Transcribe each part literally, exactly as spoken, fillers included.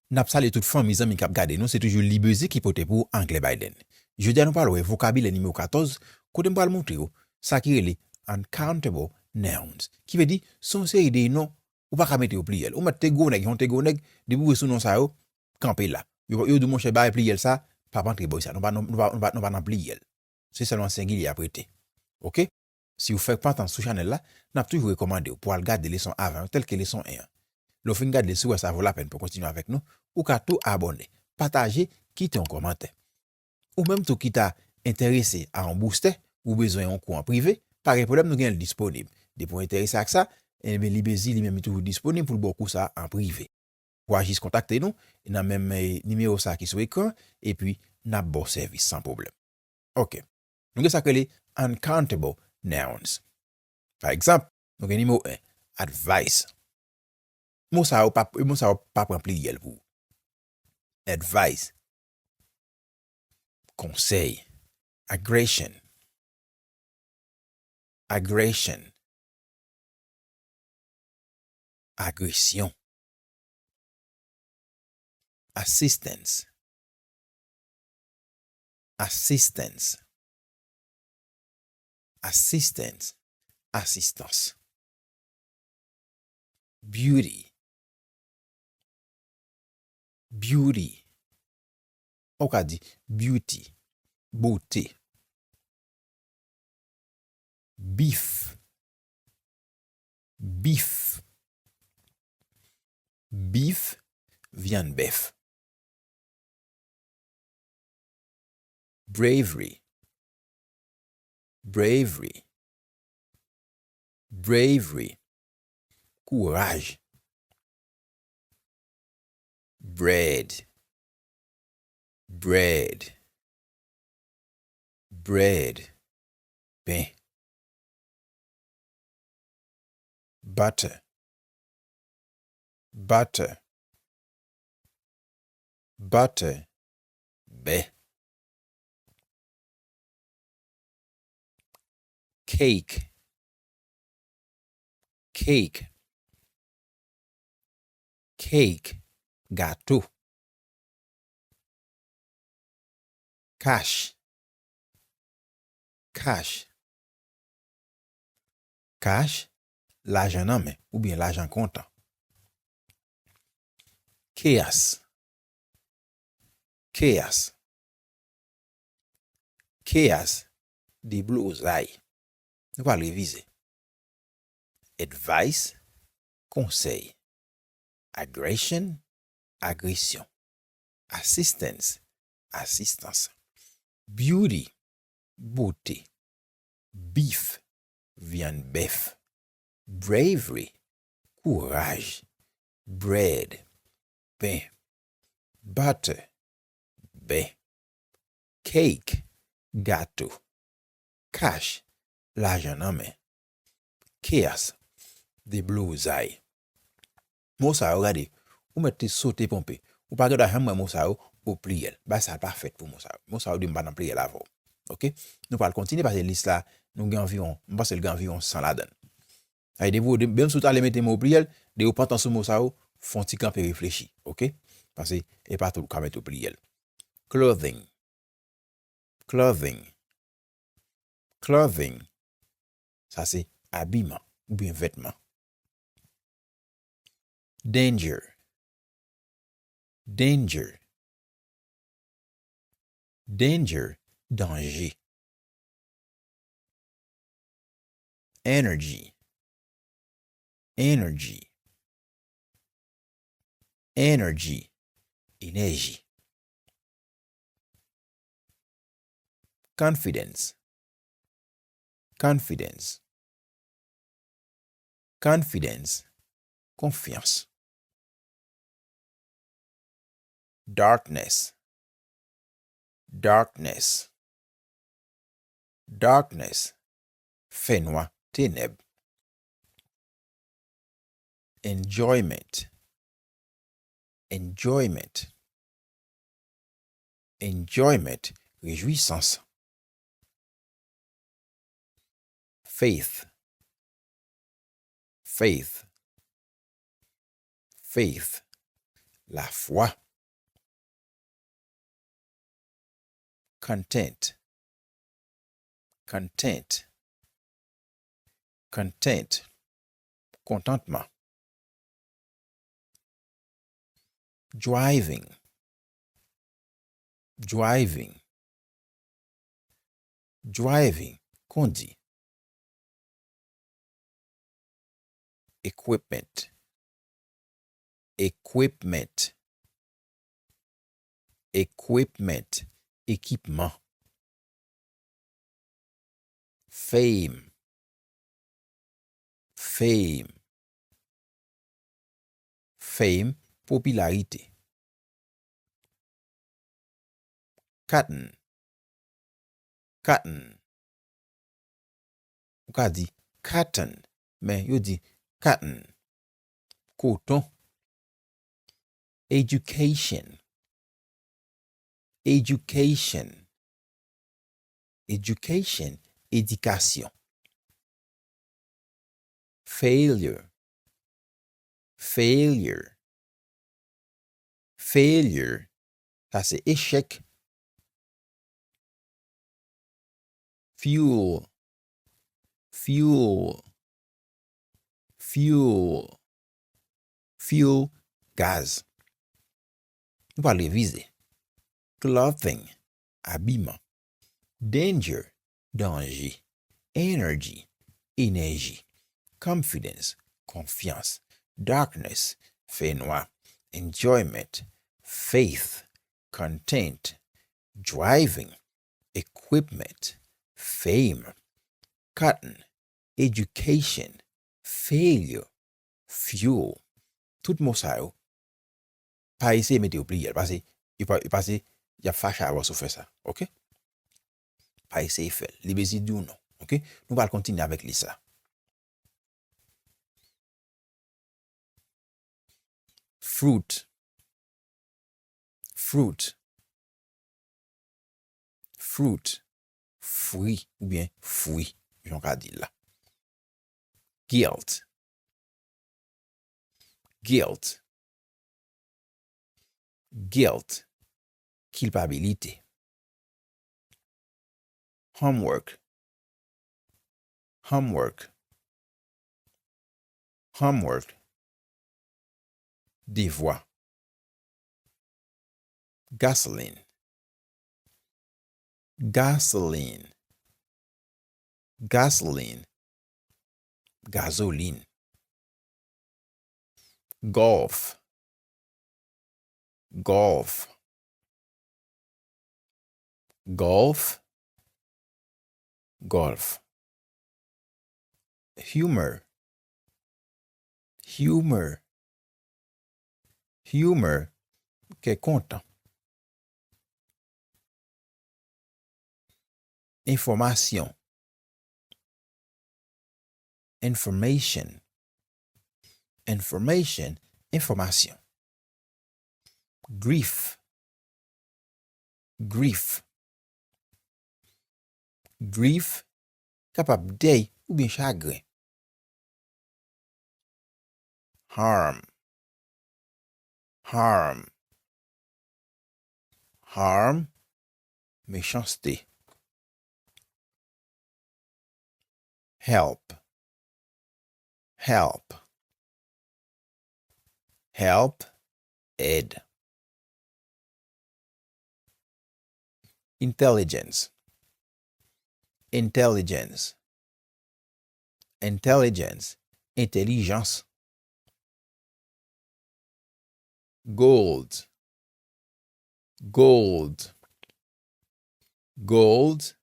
N ap salye tout fanmi, zanmi k ap gade nou, se toujou Libezi ki pote pou ou Anglè Biden. Jodi a nou pral wè vokabilè nimewo katòz, kote m pral montre w sa ki rele uncountable nouns, ki vle di se yon seri de non ou pa ka mete yo pliyèl. Ou mèt te gwo nèg, yon te gwo nèg, depi w wè sou non sa yo, kanpe la. Yo, yo di w, monchè, bagay pliyèl sa, p ap antre bò sa. Nou pa, nou, nou pa, nou pa, nou pa nan pliyèl. Se sèlman sengilye y ap rete. Oke? Si w fèk pa antre sou chanèl la, n ap toujou rekòmande w pou w al gade leson avan yo, tèlke leson en an. Lè w fin gade l, si w wè sa vo lapèn pou w kontinye avèk nou, ou ka tou abòne, pataje, kite yon kòmantè. Ou menm tou ki ta enterese a yon boustè, ou bezwen yon kou an prive, pa gen pwoblèm, nou gen l disponib. Depi w enterese ak sa, enben, Libezi li menm li toujou disponib pou l ba w kou sa a an prive. Ou a jis kontakte nou nan menm, eh, nimewo sa ki sou ekran, epi n ap ba w sèvis san pwoblèm. Oke. Nou gen sa k rele uncountable nouns. Pa egzanp, nou gen nimewo en, advice. Mo sa yo pa, mo sa yo pa pran pliyèl pou ou. Advice. Konsèy. Aggression. Aggression. Agresyon. Assistance. Assistance. Assistance. Asistans. Beauty. Beauty. Ou ka di beauty, bote. Beef. Beef. Beef, vyann bèf. Bravery. Bravery. Bravery. Kouraj. Bread. Bread. Bread. Pen. Butter. Butter. Butter. Bè. Cake. Cake. Cake. Gato. Cash. Cash. Cash, lajan nan men, oubyen lajan kontan. Chaos. Chaos. Chaos, deblozay. Nou pral revize. Advice, konsèy. Aggression, agresyon. Assistance, asistans. Beauty, bote. Beef, vyann bèf. Bravery, kouraj. Bread, pen. Butter, bè. Cake, gato. Cash, lajan nan men. Chaos, deblozay. Mo sa yo, gade, ou mèt te sote ponpe. Ou pa gen dwa janm wè mo sa yo o pliyèl. Bagay sa pa fèt pou mo sa yo. Mo sa yo di m pa nan pliyèl avè w. Oke? Nou pral kontinye pase lis la, nou gen anviwon, m panse l gen anviwon san ladan l. Sa vle di, depi w, menm si w ta ale mete mo o pliyèl, depi w pantan sou mo sa yo, fè yon ti kanpe reflechi, oke? Paske e pa tout ou ka mete o pliyèl. Clothing. Clothing. Clothing. Sa se abiman oubyen vètman. Danger. Danger. Danger, danje. Energy. Energy. Energy, enèji. Confidence. Confidence. Confidence, konfyans. Darkness. Darkness. Darkness, fènwa, tenèb. Enjoyment. Enjoyment. Enjoyment, rejwisans. Faith. Faith. Faith, lafwa. Content. Content. Content. Kontantman. Driving. Driving. Driving. Kondi. Equipment. Equipment. Equipment. Ekipman. Fame. Fame. Fame, popilarite. Cotton. Cotton. Ou ka di cotton, men yo di cotton. Koton. Education. Education. Education, edikasyon. Failure. Failure. Failure, sa se echèk. Fuel. Fuel. Fuel. Fuel, gaz. Nou pral revize. Clothing, abiman. Danger, danje. Energy, enèji. Confidence, konfyans. Darkness, fènwa. Enjoyment, faith. Content, driving. Equipment, fame. Cotton, education. Failure, fuel. Tout mo sa yo, pa eseye mete yo pliryèl, paske yo pa, paske y ap fache avè w si w fè sa, oke? Pa eseye fè l. Li bezwen di w non, oke? Nou pral kontinye avèk lis la. Fruit. Fruit. Fruit. Fri oubyen fwi, jan w ka di l la. Guilt. Guilt. Guilt. Kilpabilite. Homework. Homework. Homework. Devwa. Gasoline. Gasoline. Gasoline. Gazolin. Golf. Golf. Golf. Golf. Humor. Humor. Humor, kè kontan. Enfòmasyon. Information. Information, enfòmasyon. Grief. Grief. Grief, kapab dèy oubyen chagren. Harm. Harm. Harm, mechanste. Help. Help. Help, èd. Intelligence. Intelligence. Intelligence, entèlijans. Gold. Gold. Gold,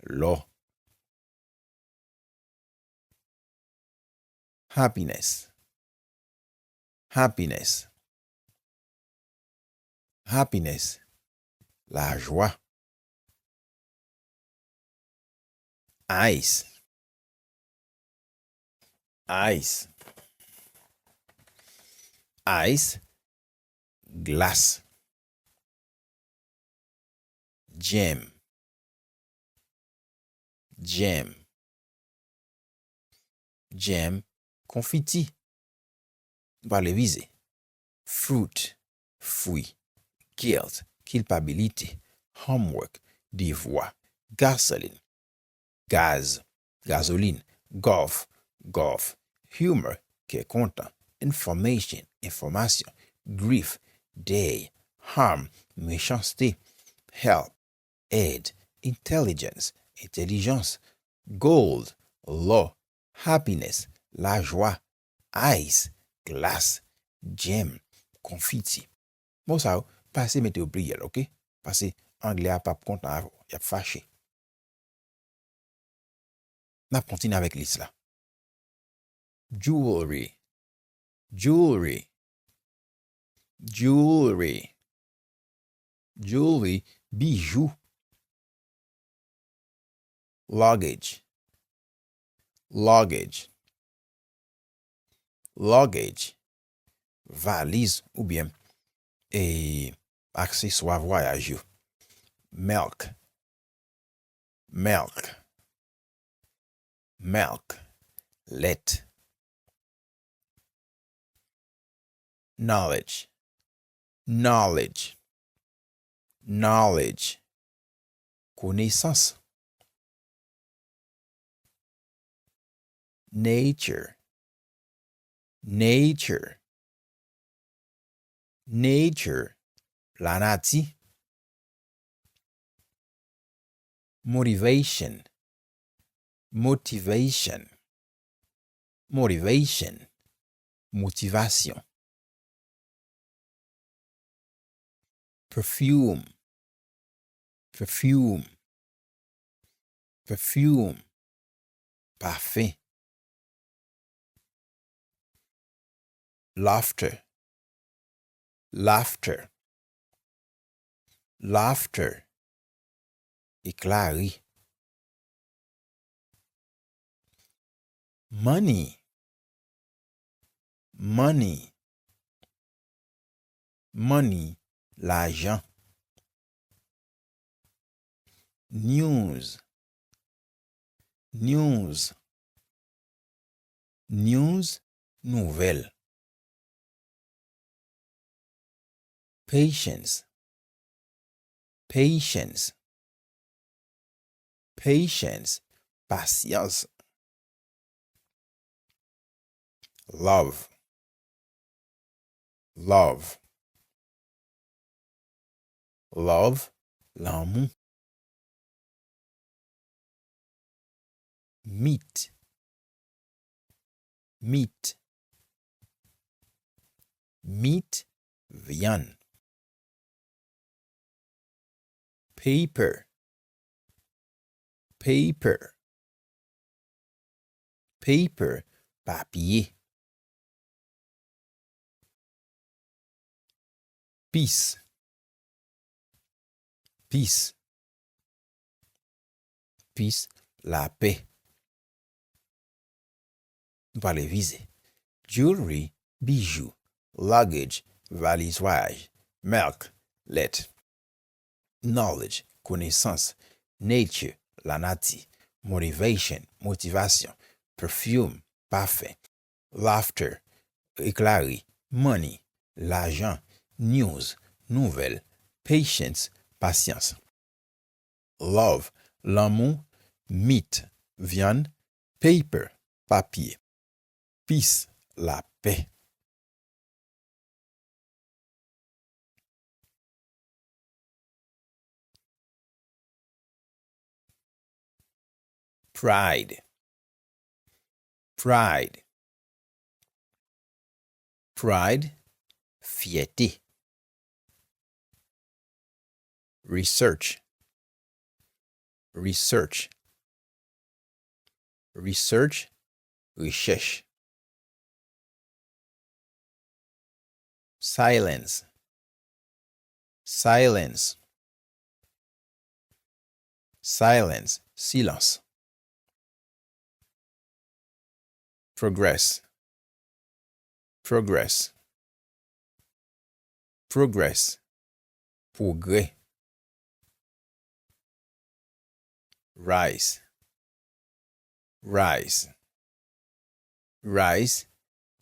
lò. Happiness. Happiness. Happiness, lajwa. Ice. Ice. Ice, glas. Jam. Jam. Jam, konfiti. Nou pral revize. Fruit. fwi, guilt, kilpabilite, homework, devwa, gasoline, gaz, gazolin, golf, golf, humor, kè kontan, information, enfòmasyon, grief, dèy, harm, mechanste, help, èd, intelligence, entèlijans, gold, lò, happiness, lajwa, ice, glas, jam, konfiti. Mo sa yo, pase mete yo pliyèl, oke? Pase anglè a p ap kontan avè w, y ap fache. N ap kontinye avèk lis la. Jewelry, jewelry, jewelry, jewelry, bijou. Luggage, luggage, luggage, valiz oubyen, e, akseswa vwayaj yo. Milk, milk, milk, lèt. Knowledge, knowledge, knowledge, konesans. Nature, nature, nature, lanati. Motivation, motivation, motivation, motivasyon. Perfume, perfume, perfume, pafen. Laughter, laughter, laughter, ekla ri. Money, money, money, lajan. News, news, news, nouvèl. Patience, patience, patience, pasyans. Love, love, love, lanmou. Meat, meat, meat, vyann. Paper, paper, paper, papye. Peace, peace, peace, lapè. Nou pral revize. Jewelry, bijou, luggage, valiz vwayaj, milk, lèt, knowledge, konesans, nature, lanati, motivation, motivasyon, perfume, pafen, laughter, ekla ri, money, lajan, news, nouvèl, patience, pasyans. Love, lanmou, meat, vyann, paper, papye, peace, lapè. Pride, pride, pride, fyète. Research, research, research, rechèch. Silence, silence, silence, silans. Progress, progress, progress, pwogrè. Rice, rice, rice,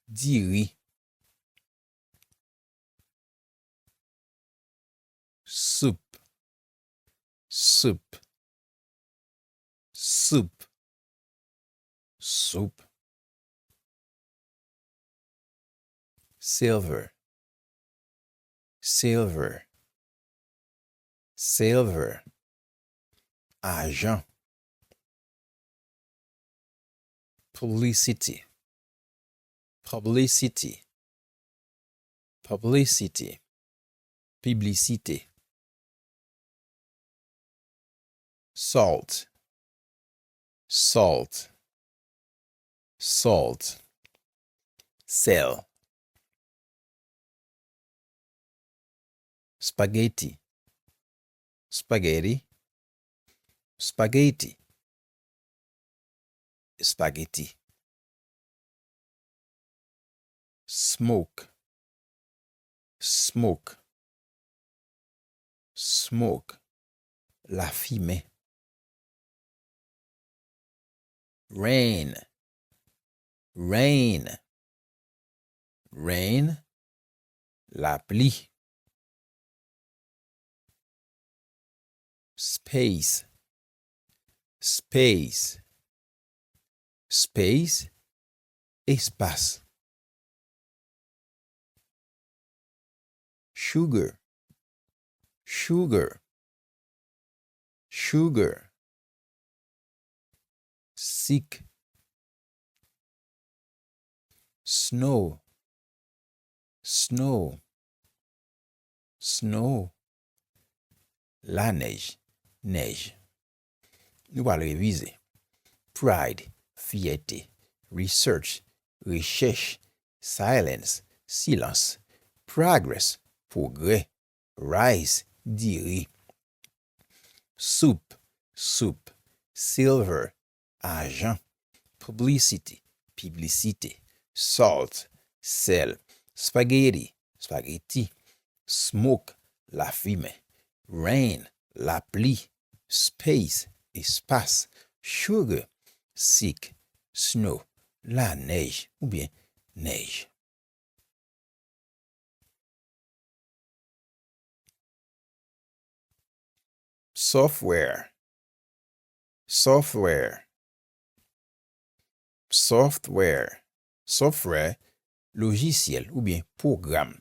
diri. Soup. Soup. Soup. Silver. Silver. Silver. Ajan. Publicity. Publicity. Publicity. Piblisite. Salt. Salt. Salt. Sèl. Spaghetti. Spaghetti. Spaghetti. Spaghetti. Smoke. Smoke. Smoke. Lafimen. Rain. Rain. Rain. Lapli. Space. Space. Space. Espas. Sugar. Sugar. Sugar. Sik. Snow. Snow. Snow. Lanèj. Nèj. Nou pral revize. Pride, fyète. Research, rechèch. Silence, silans. Progress, pwogrè. Rice, diri. Soup, soup. Silver, ajan. Publicity, piblisite. Salt, sèl. Spaghetti, spageti. Smoke, lafimen. Rain, lapli. Space, espas. Sugar, sik. Snow, lanèj oubyen nèj. Software. Software. Software. Software, lojisyèl oubyen pwogram.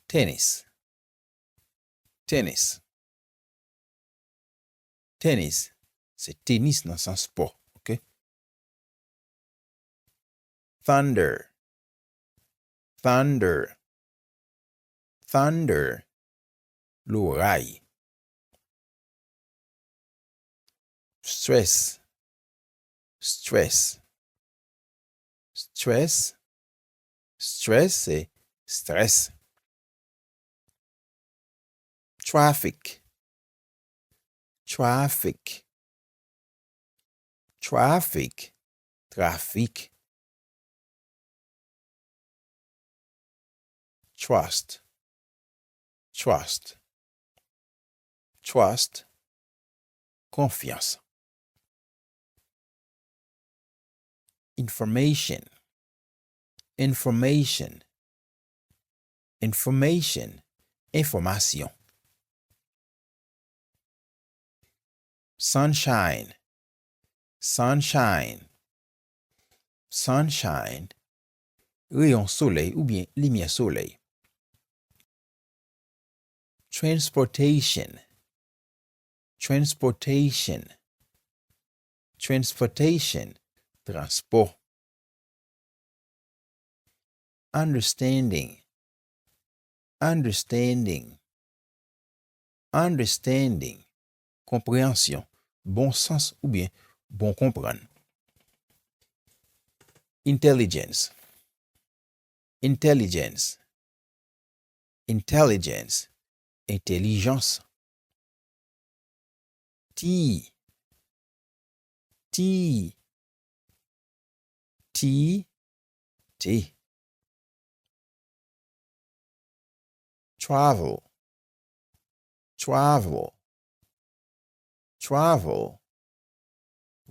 Tennis. Tennis. Tennis, se tenis nan sans spò, oke? Thunder. Thunder. Thunder. Loray. Stress. Stress. Stress. Stress se stress. Traffic. Traffic. Traffic. Trafik. Trust. Trust. Trust. Konfyans. Information. Information. Information. Enfòmasyon. Sunshine. Sunshine. Sunshine. Reyon solèy oubyen limyè solèy. Transportation. Transportation. Transportation. Transpò. Understanding. Understanding. Understanding. Konpreyansyon. Bon sans oubyen bon konprann. Intelligence. Intelligence. Intelligence. Entèlijans. Tea. Tea. Tea. Thé. Travel. Travel. Travel.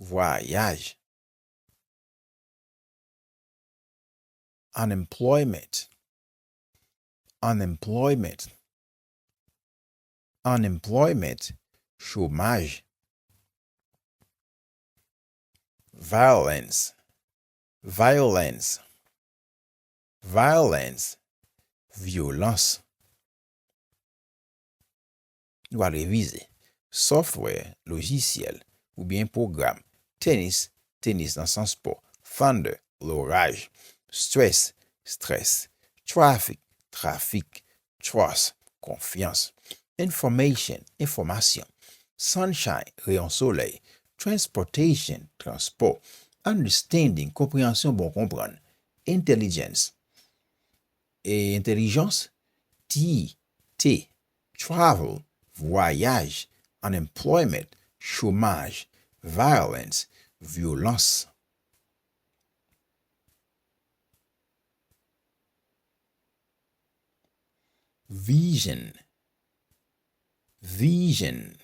Vwayaj. Unemployment. Unemployment. Unemployment. chomaj. Violence. Violence. Violence. Vyolans. Nou al revize. Software, lojisyèl, oubyen pwogram. Tenis, tenis nan sans spò. Thunder, loraj. Stress, strès. Traffic, trafik. Trust, konfyans. Information, enfòmasyon. Sunshine, reyon solèy. Transportation, transpò. Understanding, konpreyansyon, bon konprann. Intelligence, e entèlijans. T, te. Travel, vwayaj. Unemployment, chomaj. Violence, vyolans. Vision. Vision.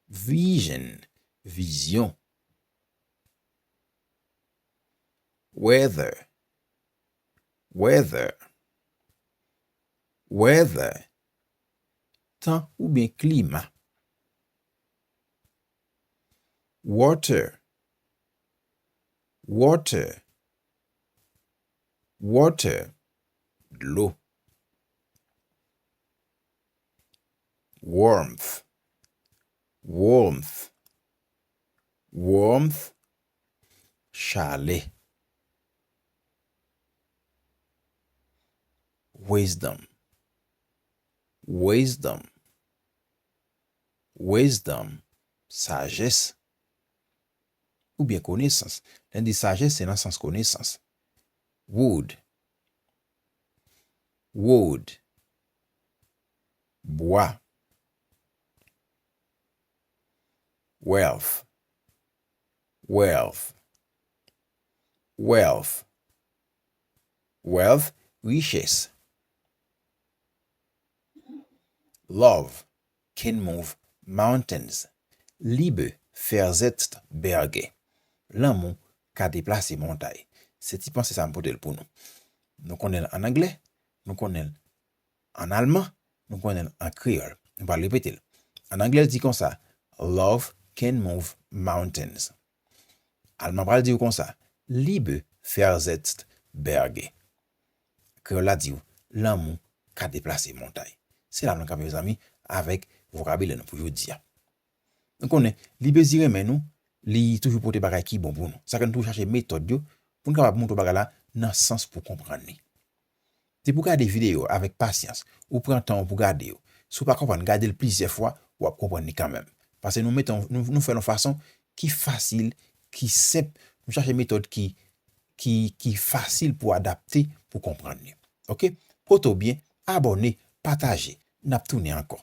Vision. Vizyon. Weather. Weather. Weather. Tan oubyen klima. Water. Water. Water. Dlo. Warmth. Warmth. Warmth. Chalè. Wisdom. Wisdom. Wisdom. Sajès. Oubyen konesans. Lè n di sajès, se nan sans konesans. Wood. Wood. Bwa. Wealth. Wealth. Wealth. Wealth, richès. Love can move mountains. Liebe versetzt Berge. Lanmou ka deplase montay. Se ti panse sa m pote l pou nou. Nou konnen l ann anglè, nou konnen l ann alman, nou konnen l an kreyòl. Nou pral repete l. Ann anglè, l di konsa, Love can move mountains. Alman pral di w konsa, Liebe versetzt Berge. Kreyòl la di w, Lanmou ka deplase montay. Se la nou kanpe, mezanmi, avèk vokabilè nou pou jodi a. Nou konnen, Libezi renmen nou, li toujou pote bagay ki bon pou nou. Sa fè nou toujou chache metòd yo pou nou kapab montre bagay la nan sans pou konprann li. Depi w gade videyo avèk pasyans, ou pran tan w pou gade yo. Si w pa konprann, gade l plizyè fwa, w ap konprann li kanmenm. Paske nou mete, nou, nou fè l yon fason ki fasil, ki senp, nou chache metòd ki, ki, ki fasil pou adapte, pou konprann li. Oke? Pote w byen, abòne, pataje. N ap tounen ankò.